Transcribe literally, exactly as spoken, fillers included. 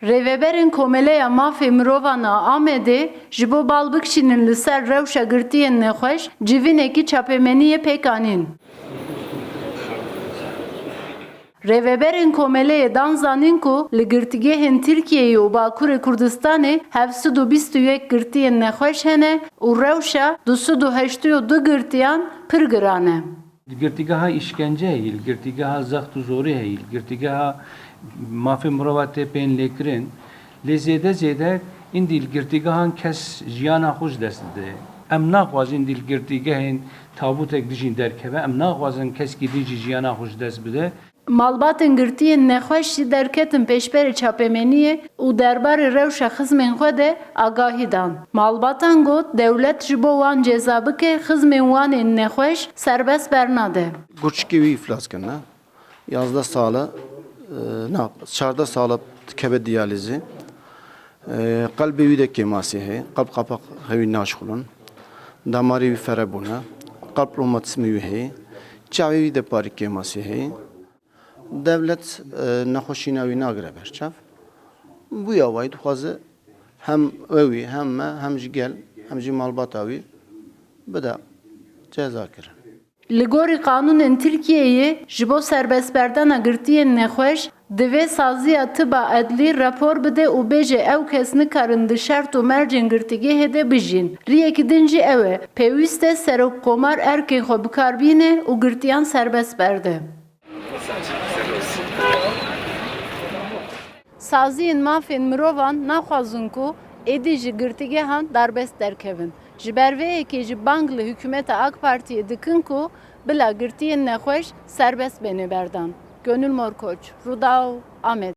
Rêveberên Komeleya Mafê Mirovan a Amedê ji bo bal bikişînin li ser rewşa girtiyên nexweş civînekî çapemeniyê pêk anîn. Rêveberên Komeleyê dan zanîn ku li girtîgehên Tirkiyeyê û Bakurê Kurdistanê heft sed û bîst û yek girtiyên nexweş hene û rewşa du sed û heştê û du girtiyan pir giran e. Li girtîgeha îşkence heyî, li girtîgeha zext û zorê heyî, li girtîgeha mafê mirova tê pên lêkirin. Lê zêde zêde îndî li girtîgehan kes jiyana xwe ji dest dide. Em naxwazin îndî li girtîgehên tabûtek dijîn derkeve, em naxwazin keskî din jî jiyana xwe ji dest bide. Malbatên girtiyên nexweş jî derketin pêşberê çapemeniyê û derbarê rewşa xizmên xwe de agahî dan. Malbatan got, dewlet ji bo wan ceza bike, xizmên wan ên nexweş serbest bernade. Gurçikê wî îflas kirine. Yazdeh sal e, e, na, çardeh sal e dikeve diyalîzê. E, qelbê wî de kêmasî heye, qelb qapak hewî naşixulin. Damarê wî fere bûne, qelb romatizmê wî heye. Çavê wî de parî kêmasî heye. Dewlet, e, nexweşîna wî nagire ber çav. Bû ya wayî dixwaze hem we wî, hem me, hem jî gel, hem jî malbata wî bide ceza kirin. Li gorî qanûnên Tirkiyeyê ji bo serbestberdana girtiyên nexweş, divê saziya tiba edlî rapor bide û bêje ew kes nikarin di şert û mercên girtîgehê de bijîn. Riyekî din jî ew e, pêwîst e Serokkomar erkên xwe bi kar bîne û girtiyan serbest berde. Saziyên mafên mirovan naxwazin ku êdî ji girtîgehan darbest derkevin. Ji ber vê yekê jî bang li hikûmeta AK Partiyê dikin ku bila girtiyên nexweş serbest bêne berdan. Gönül Morkoç, Rûdaw, Amed.